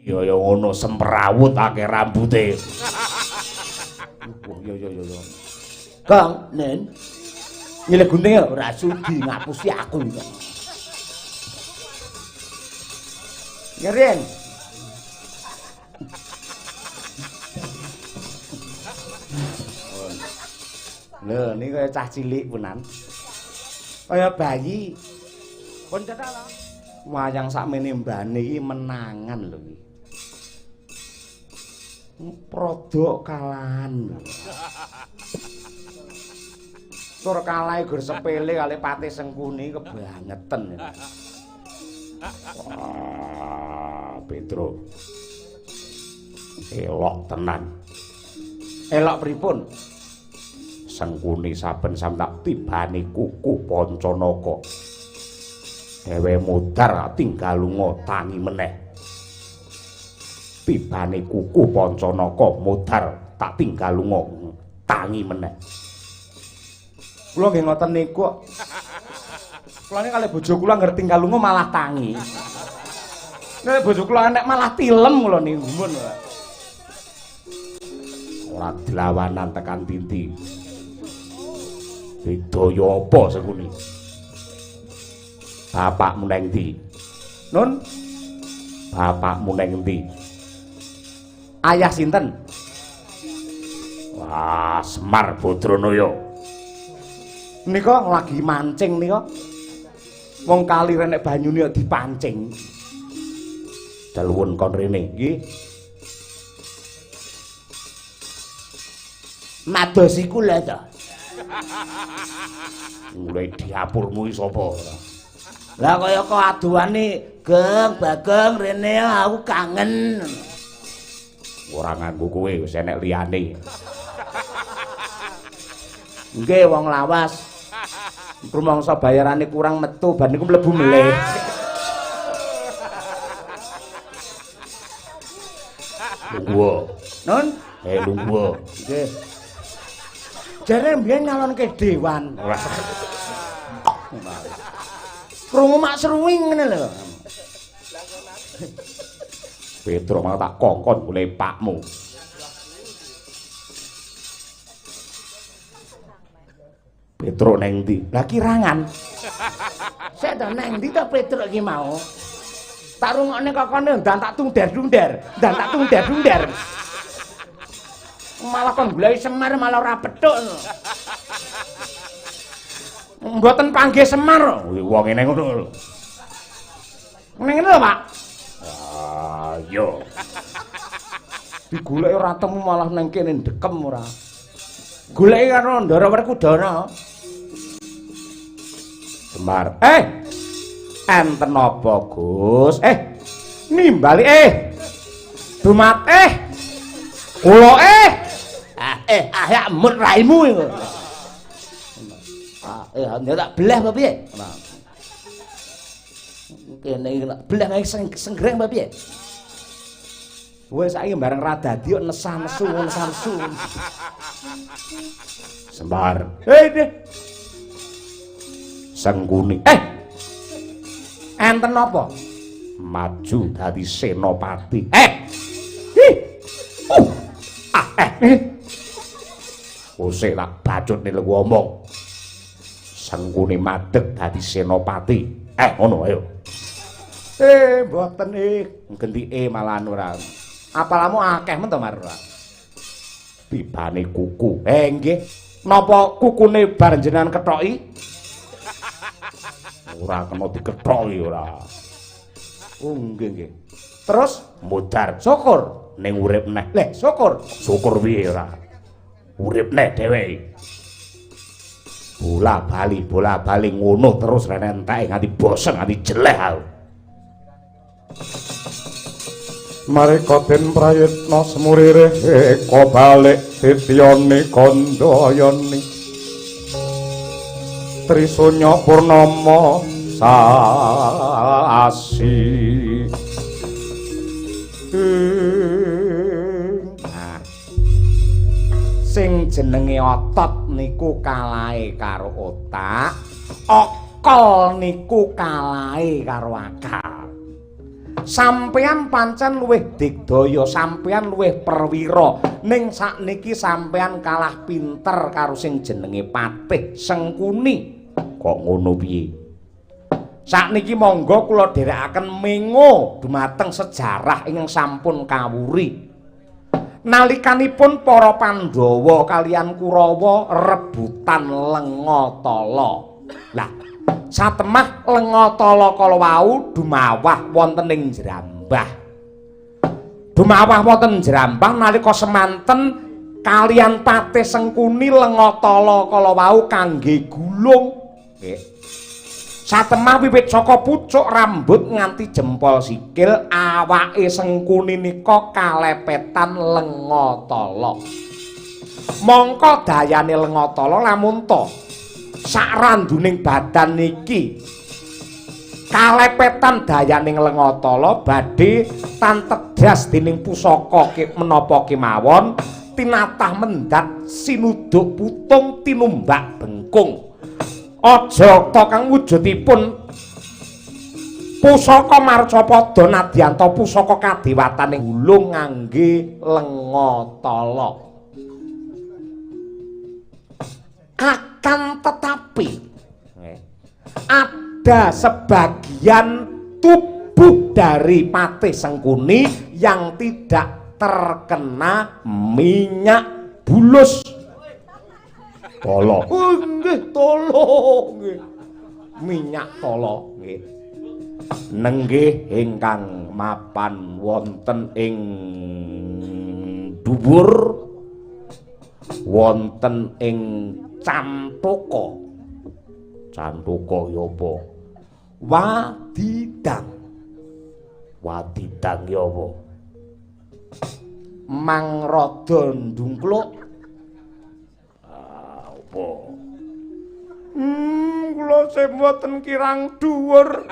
Ya ya ngono semrawut akeh rambute. Wah, ya ya ya ya. Kang, Nen. Nyilih gunting ya? Ora sudi ngapusi aku iki. Ngeren. Lho, niki kaya cah cilik punan. Kaya bayi. Pun cetha lho. Wayang sakmene mbane iki menangan lho iki. Prodok kalahan. Tur kalahe gur sepele kali Patih Sengkuni kebangetan. Wah, Petro. Elok tenan. Elok pripun? Sengkuni saben sam tak tibani kuku Pancanaka. Dewe mudhar tinggal lunga tangi meneh. Tibane kuku Pancanaka mudhar tak tinggal lunga tangi meneh. Kula nggih ngoten niku. Kula niki kalih bojo kula angger tinggal lunga malah tangi. Nek bojo kula enek malah tilem kula niku gumun. Ora dlawanan tekan dinti. Bedaya apa Sengkuni? Bapakmu neng ndi? Nun? Bapakmu neng ndi? Ayah sinten? Wah, Semar Badranaya. Nika lagi mancing nika. Wong kali renek banyune kok dipancing. Daluwun kon rene nggih. Madosi kula to. Mulai diapurmu iki sapa? Lah kaya kok aduane, Geng, Bageng rene aku kangen. Ora nganggo kowe wis enek liyane. Nggih wong lawas. Rumangsa bayarane kurang metu bar niku mlebu melih. Lungguh. Nun? Lungguh. Nggih. Jare mbiyen nyalonke dewan. Ora. Krungu mak seruwing ngene lho. Petro malah tak kongkon golek pakmu. Petro neng ndi? Lah kirangan. Sik to neng ndi to Petro iki mau? Tak rungokne kokone ndan tak tungder-tungder, ndan tak tungder-tungder. Malah kon goleki Semar malah ora petuk. Mboten panggih Semar. Wong ngene ngono lho. Ngene lho, Pak. Ah, yo. Digoleki ora temu malah nang kene ndekem ora. Goleki karo Ndara Werkudara. Semar. Enten apa, Gus? Nimbali Dumat Kula Ah mut raimu iku. Ah, tak belah apa piye? Kene iki tak belah senggreng apa piye? Wes saiki bareng ra dadi kok nesah-nesu, nesah-nesu. Semar. Deh. Sengkuni. Enten apa? Maju dadi senopati. Hi. Osek tak bacutne lho ngomong. Sengkuni madeg dadi senopati. Ngono ayo. Mboten Genti malahan ora. Apalamu akeh men to Mar ora. Tibane kuku. Nggih. Napa kukune bar jenengan kethoki? Ora kena dikethoki ora. Oh nggih nggih. Terus mudhar syukur ning urip neh. Leh syukur. Syukur piye ora? Urip neh dheweke. Bola bali ngono terus rene enteke nganti bosen nganti jeleh aku. Mareka den prayitna semurire eka balik tityane kandayani Trisunya purnama sasi. Nah, sing jenenge otot niku kalahe karo otak, akal niku kalahe karo akal. Sampeyan pancen luwih digdaya, sampeyan luwih perwira. Ning sakniki sampeyan kalah pinter karo sing jenenge Patih Sengkuni. Kok ngono piye? Sakniki monggo kula dherekaken mengo dumateng sejarah ingkang sampun kawuri. Nalikanipun para Pandhawa kaliyan Kurawa rebutan Lengatala. Lah, satemah Lengatala kala wau dumawah wonten ing Jrambah. Dumawah wonten Jrambah nalika semanten kaliyan Patih Sengkuni Lengatala kala wau kangge gulung. Nggih. Satemah wiwit saka pucuk rambut nganti jempol sikil awake Sengkuni nika kalepetan Lengatala. Mongko dayane Lengatala lamun ta sak randuning badan niki kalepetan dayaning Lengatala badhe tantedhas dening pusaka menapa kemawon tinatah mendhat sinuduk putung tinumbak bengkung. Aja ta kang wujudipun pusaka marcapada nadyanta pusaka kadewataning gulung ngangge Lengatala. Akan tetapi ada sebagian tubuh dari Patih Sengkuni yang tidak terkena minyak bulus. Tala. Oh nggih, tala nggih. Minyak tala nggih. Nenggih ingkang mapan wonten ing dhuwur wonten ing Cantaka. Cantaka ya apa? Wadidang. Wadidang ya apa? Mang rada ndungkluk. Kula sing mboten kirang dhuwur.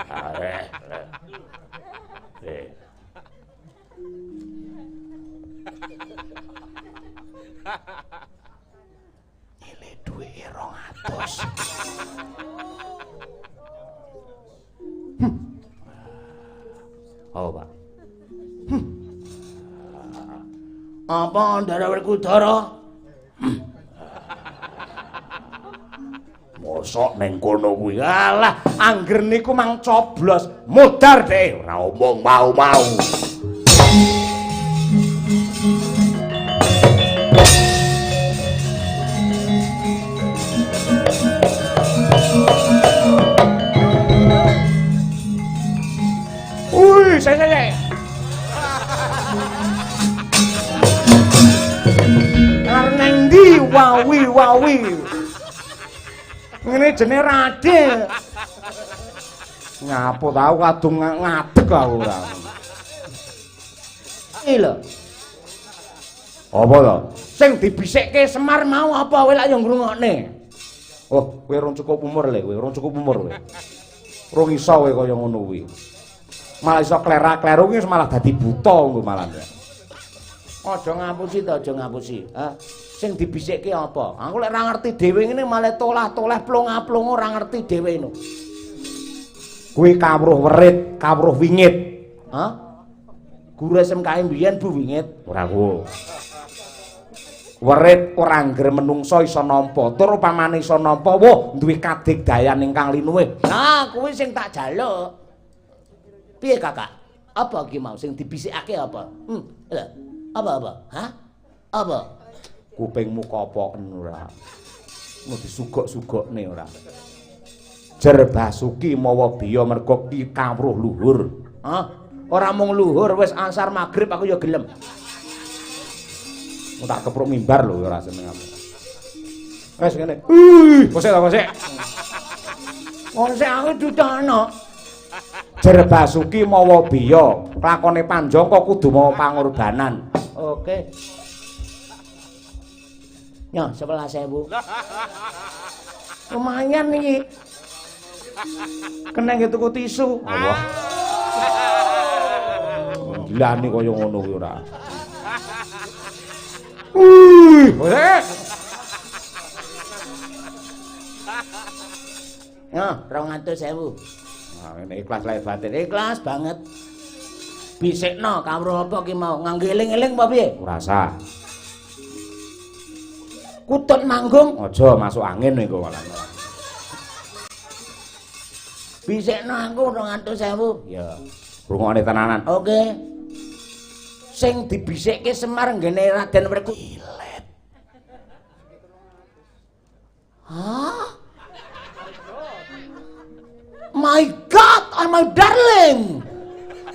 Nyile duwike 200. Oh, Pak. Apa Ndara Werkudara? Mosok ning kono kuwi. Alah, angger niku mang coblos, modar dhek ora omong mau-mau. Wih, saya. Arep nang ndi? Wawi wawi. Ngene jenenge radhe. Ngapo tau kadung ngadeg aku ora. Iki lho. Apa to? Sing dibisikke Semar mau apa kowe lak yo ngrungokne. Oh, kowe rong cukup umur le, kowe rong cukup umur kowe. Rong iso kowe kaya ngono kuwi. Malah iso klera-kleru kuwi malah dadi buta engko malah. Aja ngapusi to, aja ngapusi. Ha? Sing dibisikke apa? Aku lek ora ngerti dhewe ngene malah tolah-toleh plonga-plongo ora ngerti dhewe ngono. Kuwi kawruh werit, kawruh wingit. Hah? Guru SMK mbiyen Bu wingit. Ora ku. Werit ora angger menungso iso nampa, tur upamane iso nampa, wah duwe kadigdayan ingkang linuwih. Nah, kuwi sing tak jaluk. Piye Kakak? Apa iki mau sing dibisikake apa? Lho. Apa-apa? Hah? Apa? Kupingmu kopoken ora. Mau disugok-sugokne ora. Jer Basuki mawa biya mergo ki kawruh luhur. Hah? Ora mung luhur wis asar magrib aku ya gelem. Mau tak kepruk mimbar lho ora seneng aku. Wis ngene. Wih, kosek ta kosek. Kosek aku dutana. Jer Basuki mawa biya, lakone Panjangka kudu mawa pangorbanan. Oke. Nyoh, 11.000. Lumayan iki. Kena nggih tuku tisu. Wah. Gilane kaya ngono kuwi ora. Wih, kosek. Nyoh, 200.000. Nah, ini ikhlas lahir batin. Ikhlas banget. Bisikno kawruh apa ki mau? Nganggo eling-eling apa piye? Ora sah. Kutut manggung? Aja masuk angin iku malah. Bisikno aku 200.000. Ya. Rungokne tenanan. Oke. Sing dibisikke Semar nggene Raden Werku. Ilet. Hah? My God, I'm my darling.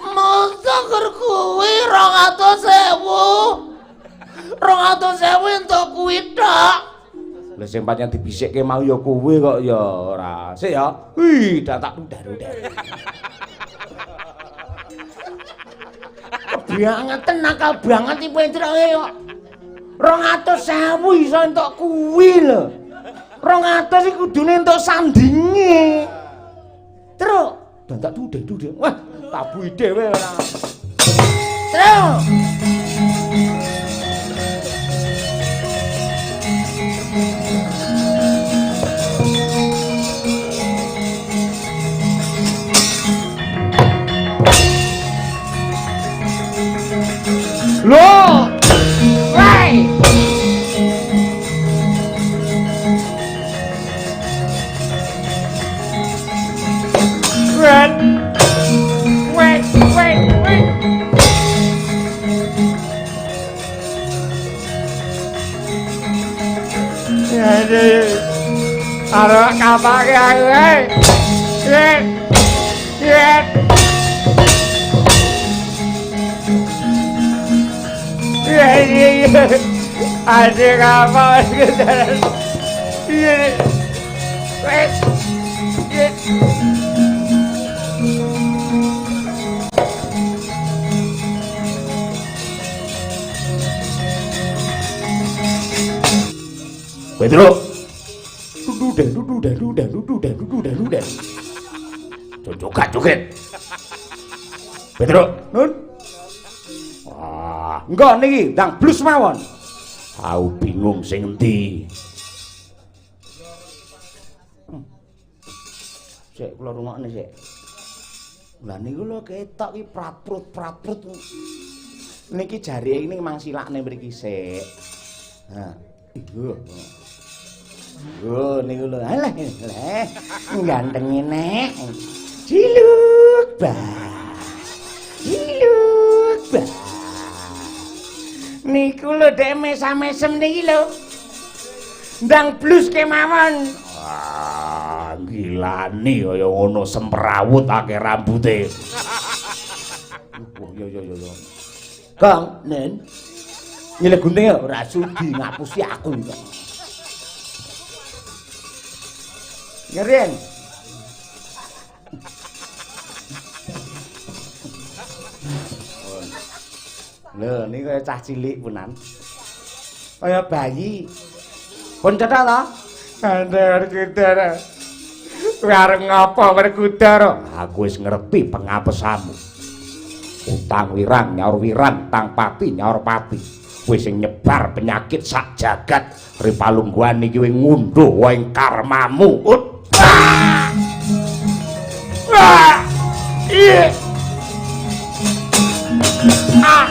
Masa gur kuwi 200.000. 200.000 entuk kuwi tok. Lha sing pancen dibisikke mau ya kuwi kok ya ora. Sik ya. Wih, dak tak udar-udar. Kebangetan nakal banget iki petroke kok. 200.000 iso entuk kuwi lho. 200 iki kudune entuk sandinge. Truk, dan tak tudeh-tudeh. Wah, tabuhi dhewe ora. Truk. Loh. Woi. Wait, wait, wait. Arep kapake aku, eh. Yen. Yen. Ade kapal Yen. Wait. Yen. Pedro. Dudu dudu dudu dudu dudu dudu. Joget joget. Pedro, nun. Wah, engko niki ndang blus mawon. Aku bingung sing endi. Sik kula rungokne sik. Lah niku lho ketok iki prat-prut-prat-prut. Niki jarike ini mang silakne mriki sik. Ha. Iku. Oh, niku lho. Alah, leh. Gantenge nek. Ciluk, bah. Ciluk, bah. Niku lho dek mesam-mesem niki lho. Ndang blus kemawon. Wah, gilani kaya ngono semrawut akeh rambute. Wah, yo yo yo. Kang, Nen. Nyilih gunting ya ora sudi ngapusi aku. Ngeren. Lho, niki kaya cah cilik punan. Kaya bayi. Pun cetha ta? Werkudara. Kowe arep ngapa Werkudara? Aku wis ngerti pengapesamu. Utang wirang nyaur wirang, tang pati nyaur pati. Kowe sing nyebar penyakit sak jagat ripalungguhan iki kowe ngunduh wae karmamu. Ah! Iya. Ah.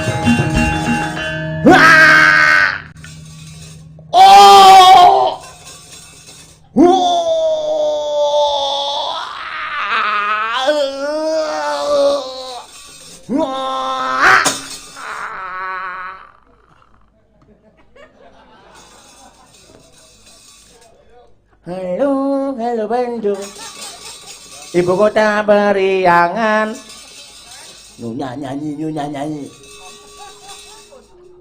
Ah. Oh. Halo, halo Bandung. Ibu kota Periangan. Nyonya nyanyi, nyonya nyanyi.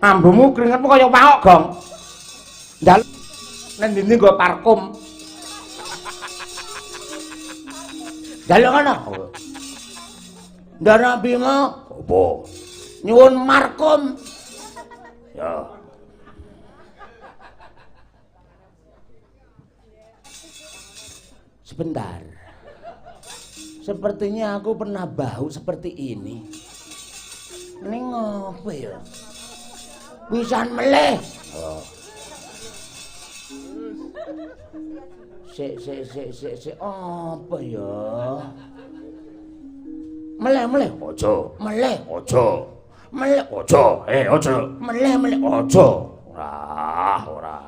Ambumu keringetmu kaya paok, Gong. Ndal nang ndi nggo parkum. Njaluk ngono. Ndara Bima, apa? Nyuwun markum. Ya. Sebentar. Sepertinya aku pernah bau seperti ini. Ini ngopo ya? Pisan melih. Oh. Sik sik sik sik sik apa ya? Meleh-meleh aja. Meleh aja. Meleh aja. Aja. Meleh-meleh aja. Ora, ora.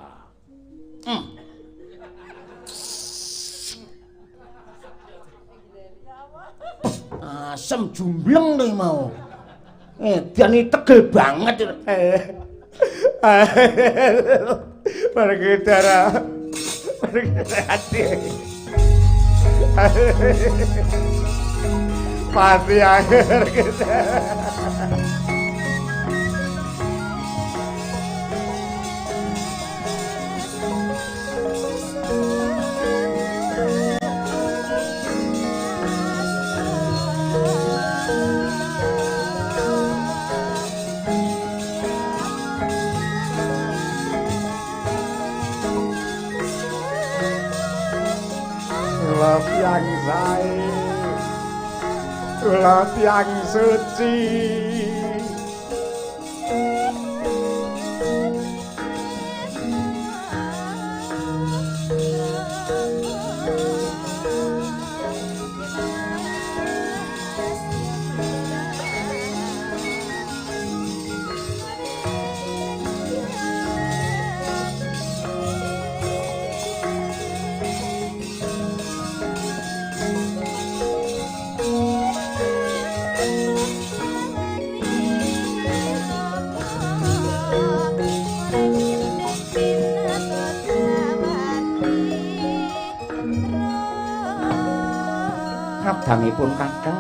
Asem jumbleng to mau. Edan iki tegel banget. Pergi darah. Pergi hati. Pati akhir kita. Kula tiyang sae, kula tiyang suci. Kadangipun Kakang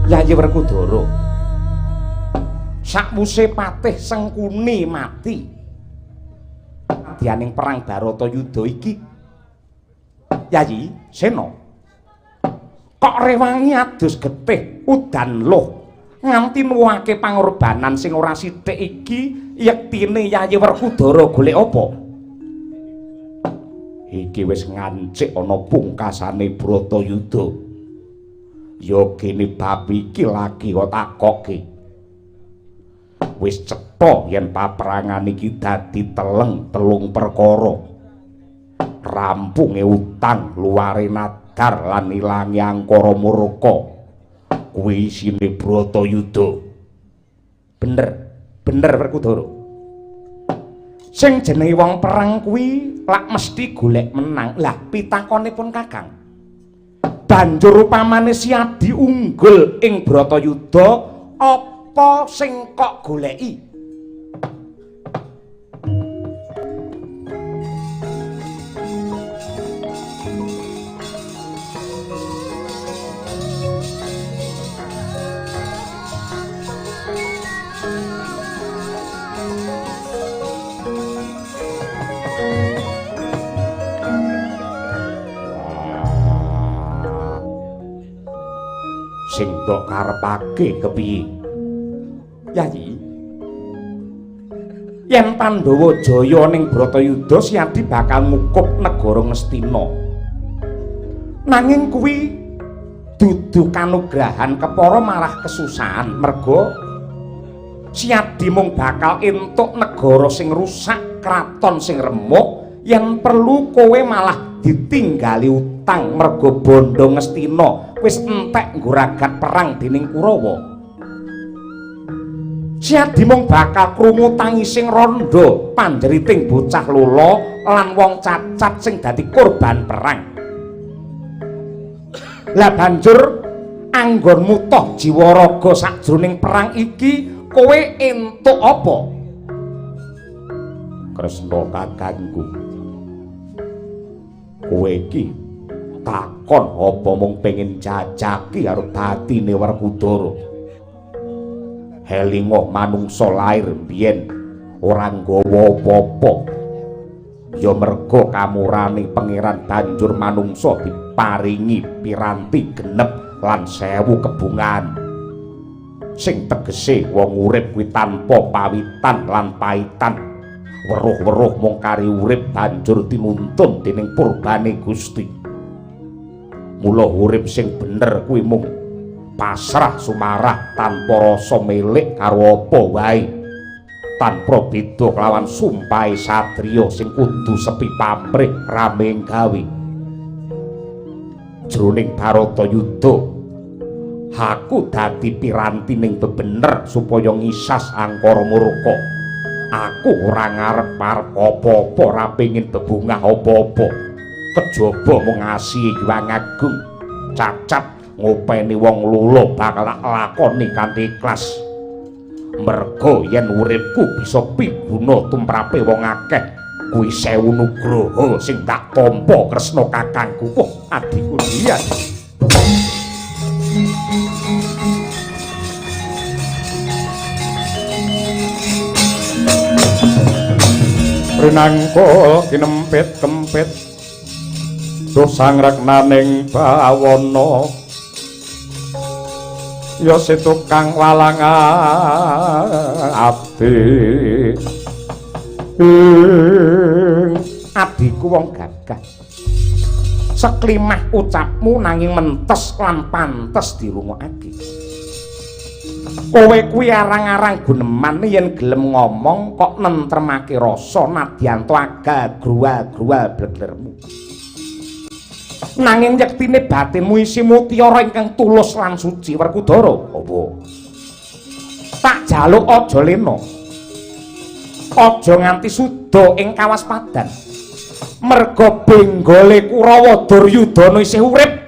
Yayi Werkudara sakwuse patih Sengkuni mati dianing perang Baratayuda iki, Yayi Sena kok rewangi adus getih udan luh nganti nuwuhake pangorbanan sing ora sithik iki, yektine Yayi Werkudara golek apa? Iki wis ngancik ana pungkasane Bratayuda. Ya kene bab iki lagi kok takokke. Wis cetha yen paperangan iki dadi teleng telung perkara. Rampunge utang, luware nadar lan ilange angkara murka. Kuwi isine Bratayuda. Bener, bener Werkudara. Sing jenenge wong perang kuwi lak mesti golek menang. Lah pitakonipun Kakang, banjur upamane Siadi unggul ing Bratayuda, apa sing kok goleki? Sing mbok karepake kepiye? Yayi, yen Pandhawa jaya ning Bratayuda, Siadi bakal ngukup negara Ngastina. Nanging kuwi dudu kanugrahan kepara malah kesusahan, merga Siadi mung bakal entuk negara sing rusak, kraton sing remuk, yen perlu kowe malah ditinggali utang merga bondo Ngastina wis entek ngguragat perang dening Kurawa. Siadi mung bakal krungu tangising randha panjeriting bocah lolo lan wong cacat sing dadi korban perang. Lah banjur anggonmu toh jiwa raga sakjroning perang iki kowe entuk apa? Kresna kakangku, kowe iki takon apa mung pengin jajaki karo batine Werkudara? Helinga manungsa lair biyen ora nggawa apa-apa, ya merga kamurane pangeran banjur manungsa diparingi piranti genep lan 1000 kebungan sing tegese wong urip kuwi tanpa pawitan lan paitan, weruh-weruh mung kari urip banjur tinuntun dening purbane Gusti. Mula urip sing bener kuwi mung pasrah sumarah tanpa rasa milik karo apa wae, tanpa beda kelawan sumpahe satriya sing kudu sepi pamrih rame gawe. Jroning Baratayuda Aku dadi piranti ning bebener supaya ngisas angkara murka. Aku ora ngarep-arep apa-apa, ora pengin bebungah apa-apa. Kejaba mung ngasih Hyang Agung. Cacat ngopeni wong lolo bakal tak lakoni kanthi ikhlas. Merga yen uripku bisa piguna tumrape wong akeh, kuwi sewu nugroho sing tak tampa Kresna kakangku. Wah, adhiku Dian. Rinangkul kinempit kempit duh sangreknaning bawana ya si tukang walang abdi. Adhiku wong gagah, seklimah ucapmu nanging mentes lan pantes dirungokake. Kowe kuwi arang-arang guneman yen gelem ngomong kok nentremake rasa nadyanto agal gruwal-gruwal bleglermu. Nanging yektine batinmu isi mutiara ingkang tulus lan suci. Werkudara, apa? Tak jaluk aja lena. Aja nganti suda ing kawaspadan. Merga benggole Kurawa Duryudana isih urip.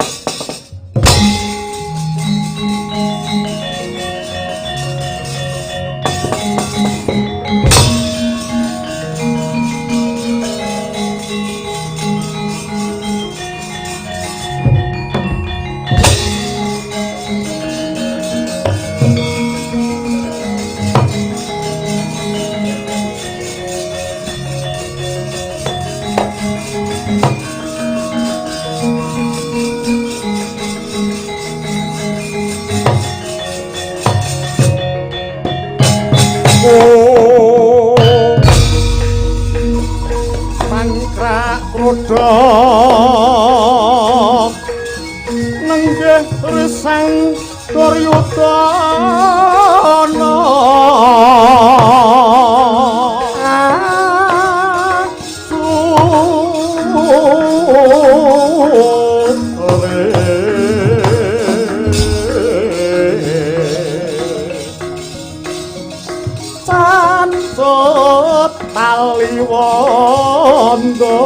Nenggih risang Duryudana Cancut taliwondo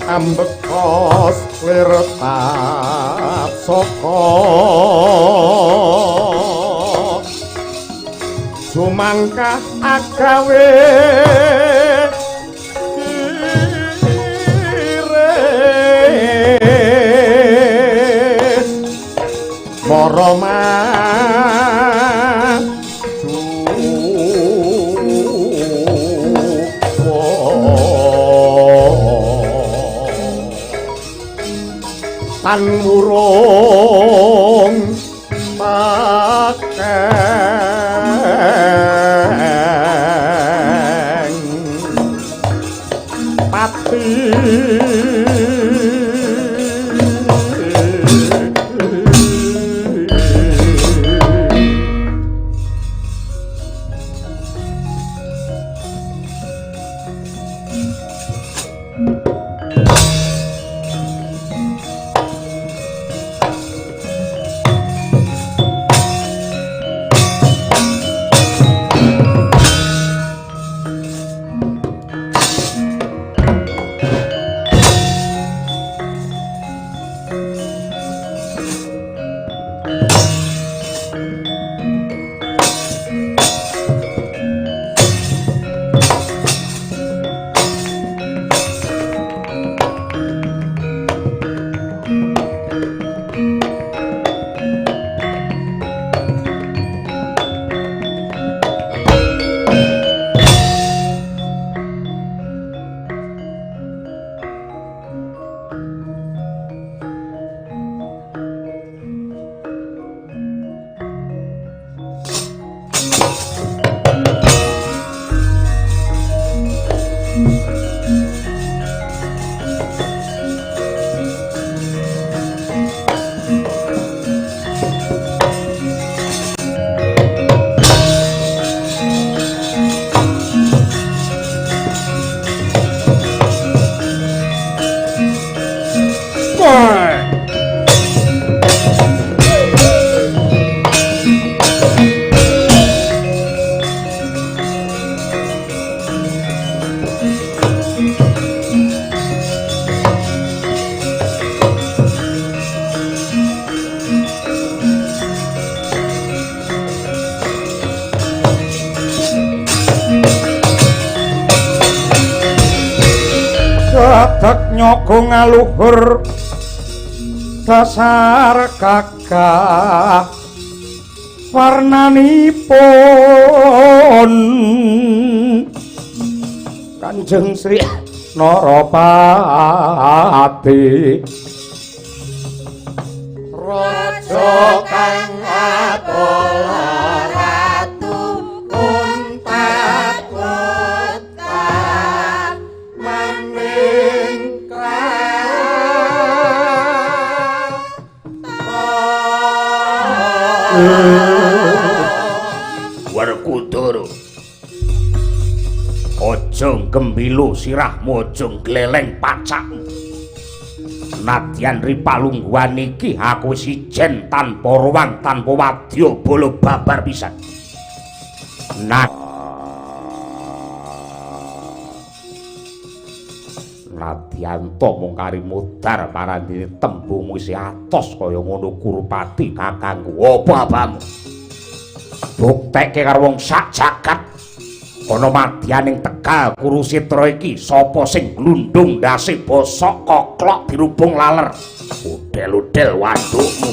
ambekos lir saka sumangkah agawe kiris mara tan murung pakeng pati Dedek nyogo ngaluhur dasar gagah warnanipun Kanjeng Sri Narapati. Raja kang atola ratu untat untat maning Werkudara, aja gembilo sirahmu, aja gleleng pacakmu. Nadyan ripalungguhan iki aku wis ijen tanpa ruang, tanpa wadya bala babar pisan. Nadyan to mung kari mudhar marandene tembung isih atos kaya ngono Kurupati kakangku. Apa apamu? Buktekke karo wong sak jagat ana madyan ing Tegal Kurusetra iki sapa sing glundung ndase bosok koklok dirubung laler. Udel-udel wandukmu.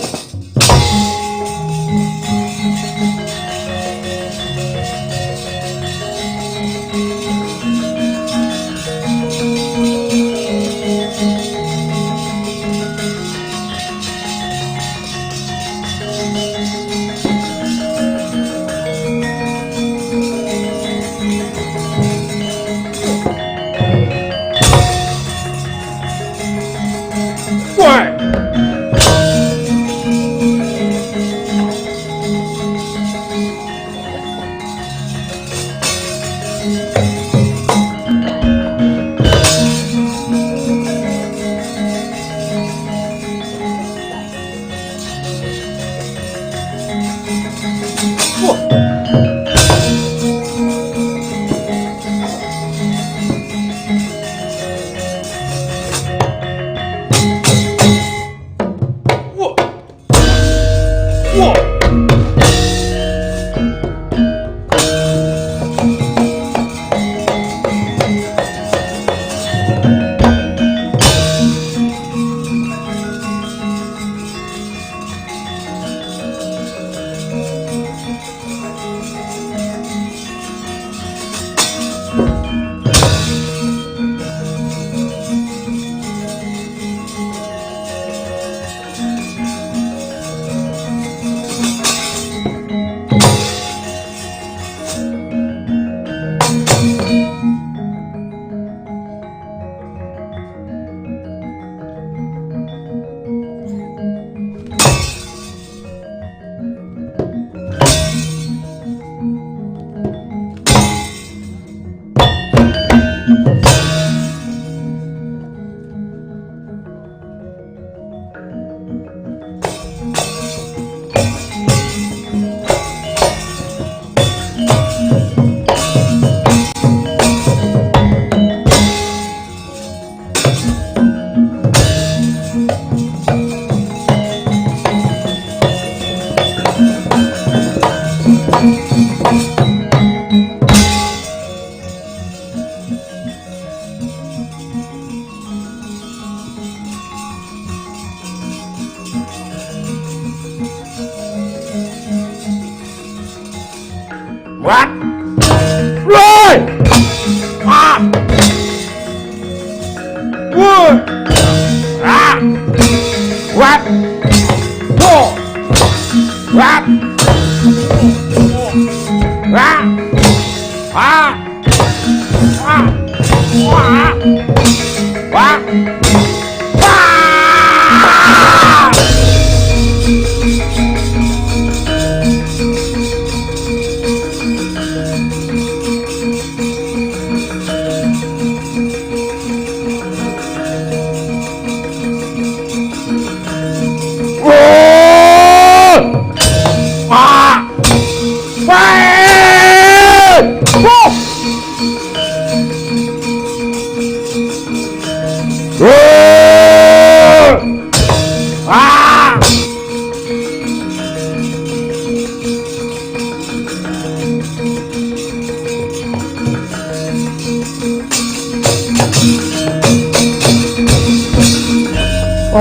Whoa!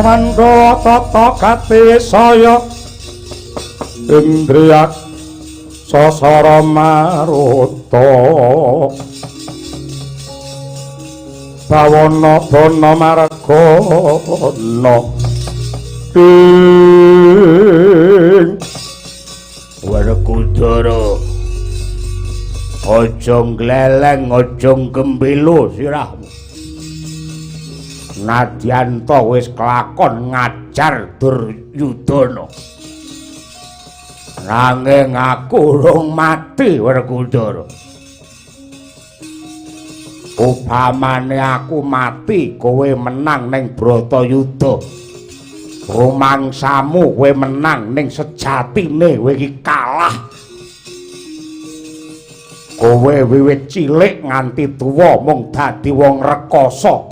Pandawa tata gati saya indriya sasara maruta bawana bana margana ing Werkudara, aja ngleleng, aja gembilo sirahmu. Nadyan ta wis kelakon ngajar Duryudana, nanging aku urung mati, Werkudara. Upamane aku mati, kowe menang ning Bratayuda. Rumangsamu kowe menang, ning sejatine kowe iki kalah. Kowe wiwit cilik nganti tuwa mung dadi wong rekasa.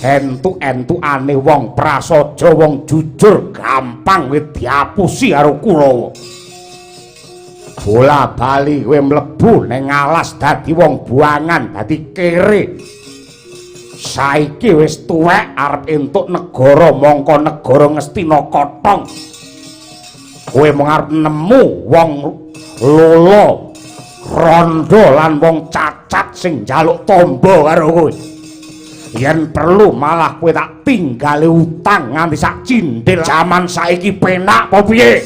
Entuk-entukane wong prasaja, wong jujur gampang kowe diapusi karo Kurawa. Bola bali kowe mlebu ning alas dadi wong buangan, dadi kere. Saiki wis tuwek arep entuk negara, mongko negara Ngastina kotong. Kowe mung arep nemu wong lolo, rondo lan wong cacat sing njaluk tombo karo kowe. Yen perlu malah kowe tak tinggale utang nganti sak cindil. Jaman saiki penak apa piye?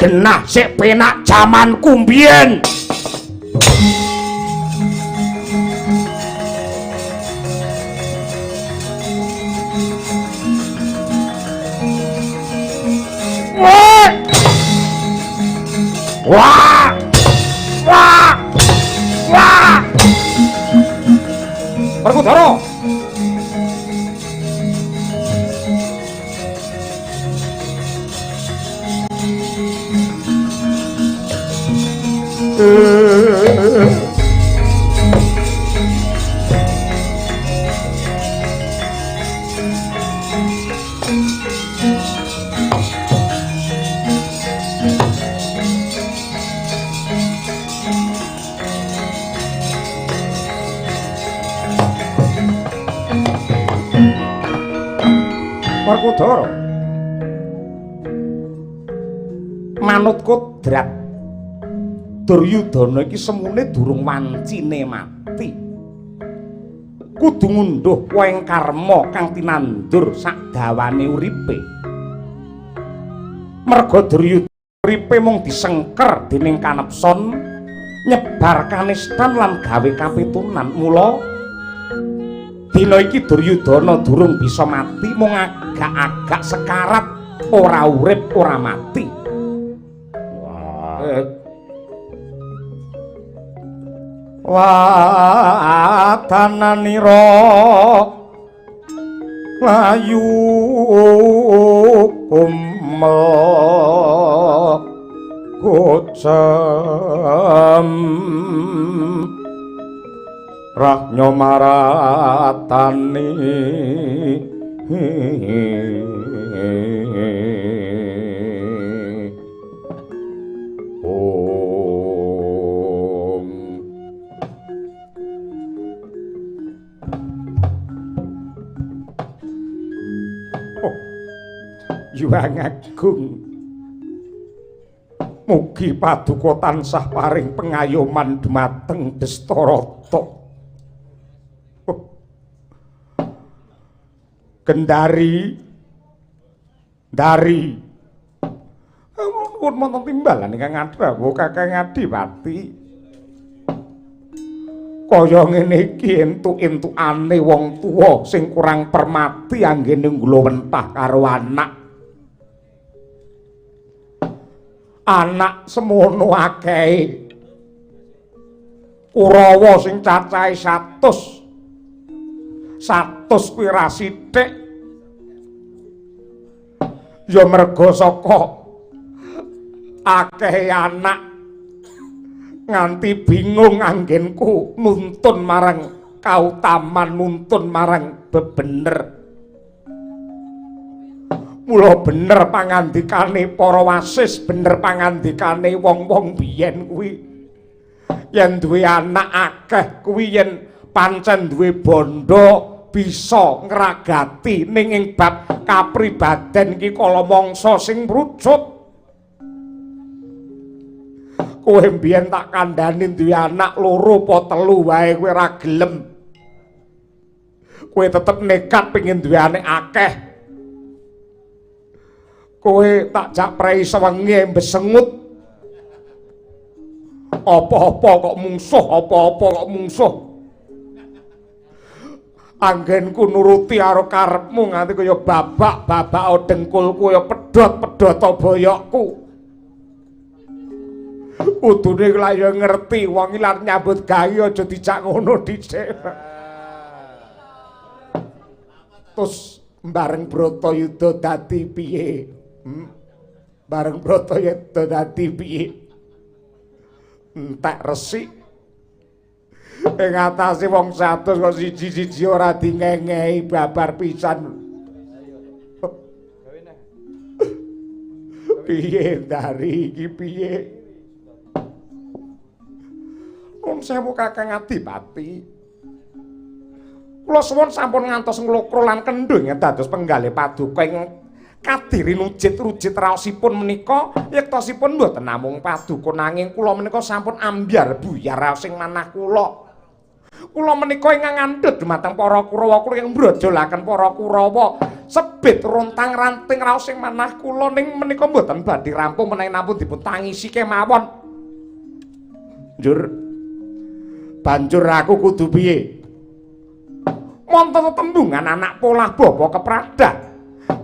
Genah sik penak jamanku mbiyen. Wah! Wah! Wah! Werkudara! Werkudara, manut kodrat Duryudana iki semune durung wancine mati. Kudu ngunduh wohing karma kang tinandur sakdawane uripe. Merga Duryudana uripe mung disengker dening kanepson, nyebar kanistan lan gawe kapitunan. Mula dina iki Duryudana durung bisa mati, mung agak-agak sekarat, ora urip ora mati. Wah. Watananira layu kumel kocem Rahnya maratani Om. Oh, Yuang Agung, mugi paduka tansah paring pengayoman dumateng Destarata. Kendari dari nuwun wonten timbalan ingkang ngadhawuh Kakang Adipati. Kaya ngene iki entuk-entukane wong tuwa sing kurang permati anggene nglowentah karo anak. Anak semono akehe. Kurawa sing cacahe 100. 100 kuwi ra sithik. Ya merga saka akehe anak nganti bingung anggenku nuntun marang kautaman, nuntun marang bebener. Mula bener pangandikane para wasis, bener pangandikane wong-wong biyen kuwi. Yen duwe anak akeh kuwi yen pancen duwe bondo bisa ngragati ning ing bab kapribaden iki kala mangsa sing mrucut. Kowe mbiyen tak kandhani duwe anak loro apa telu wae kowe ora gelem. Kowe tetep nekat pengin duwe anak akeh. Kowe tak jak prei sewengi besengut. Apa-apa kok mungsuh, apa-apa kok mungsuh. Anggenku nuruti karo karepmu nganti kaya babak-babak dengkulku kaya pedhot-pedhot boyokku. Kudune lak ya ngerti wong iki lak nyambut gawe aja dijak ngono dhisik. Terus bareng Bratayuda dadi piye? Bareng Bratayuda dadi piye? Entek resik. Ing atase wong 100 kok siji-siji ora dingengehi babar pisan. Piye dari iki piye? Nuwun sewu Kakang Adipati. Kula suwun sampun ngantos nglokro lan kendho ing dados penggalih paduka ing kadiri rujit-rujit raosipun menika yektosipun mboten namung paduka nanging kula menika sampun ambyar buyar raos ing manah kula. Kula menika ingkang ngandhut dumateng para Kurawa kula ingkang mbrojolaken para Kurawa sebit rontang ranting raos ing manah kula ning menika mboten badhe rampung menawi nampun dipun tangisi kemawon. Njur banjur aku kudu piye? Wonten tetembungan anak polah bapa kepradah.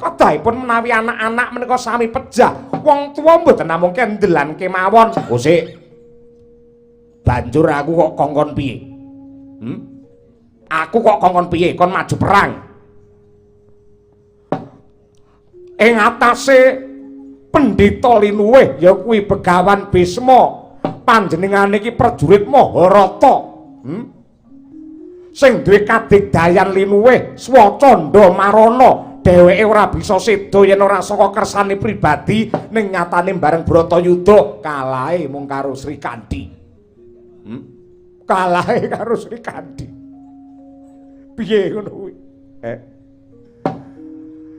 Kedahipun menawi anak-anak menika sami pejah, wong tuwa mboten namung kendelan kemawon. Kosik. Banjur aku kok kongkon piye? Aku kok kongkon piye? Kon maju perang. Ing atase pendhita linuwih ya kuwi Begawan Bisma. Panjenengane iki prajurit Maharata. Sing duwe kadigdayan linuwih Swacanda Marana, dheweke ora bisa seda yen ora saka kersane pribadi ning nyatane bareng Bratayuda kalahe mung karo Sri Kandi. Kalahe karo Sri Kandi. Piye ngono kuwi?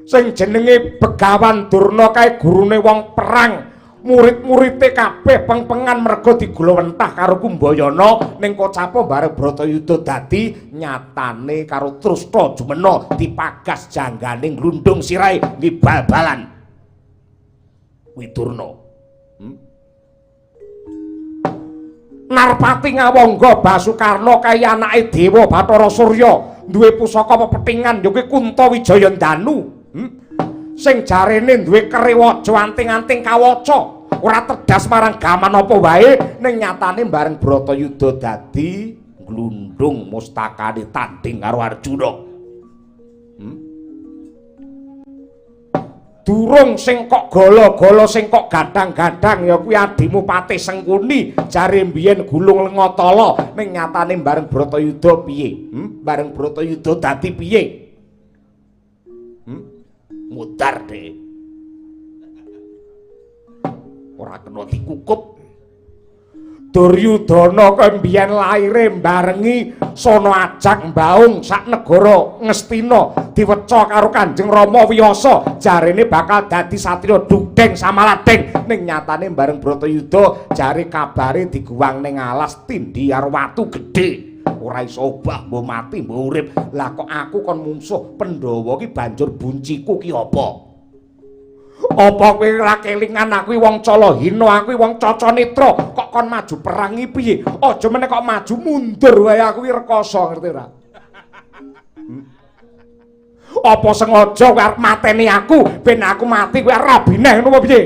Sing jenenge Begawan Durna kae gurune wong perang. Murid-murite kabeh pengpengan merga digulawentah karo Kumbayana ning kocapa bareng Bratayuda dadi nyatane karo Trusta jumena dipagas janggane glundung sirahe ngibal-balan Widurna. Narpati Ngawangga Basukarna kae anake Dewa Bathara Surya duwe pusaka pepethingan ya kuwi Kunta Wijayandanu. Sing jarene duwe kerewaja anting-anting kawaca ora tedas marang gaman apa wae ning nyatane bareng Bratayuda dadi glundung mustakane tanding karo Arjuna. Durung sing kok gala-gala sing kok gadang-gadang ya kuwi adimu Patih Sengkuni jare mbiyen gulung lengatala ning nyatane bareng Bratayuda piye? Bareng Bratayuda dadi piye? Mudar deh. Ora kena dikukup. Duryudana kae mbiyen laire mbarengi sono ajak mbaung sak negara Ngastina diweca karo Kanjeng Rama Wiyasa jarene bakal dadi satriya dugdeng samaladeng ning nyatane bareng Bratayuda jare kabare diguwang ning alas tindhi karo watu gedhe. Ora iso obah mbok mati mbok urip. Lah kok aku kon mungsuh Pandhawa ki banjur bunciku ki apa? Apa kowe ora kelingan aku wong Calahina, aku wong Cacanetra, kok kon maju perang iki piye? Aja meneh kok maju mundur wae aku iki rekoso ngerti ora? Apa sengaja kowe arep mateni aku ben aku mati kowe arep rabine ngono apa piye?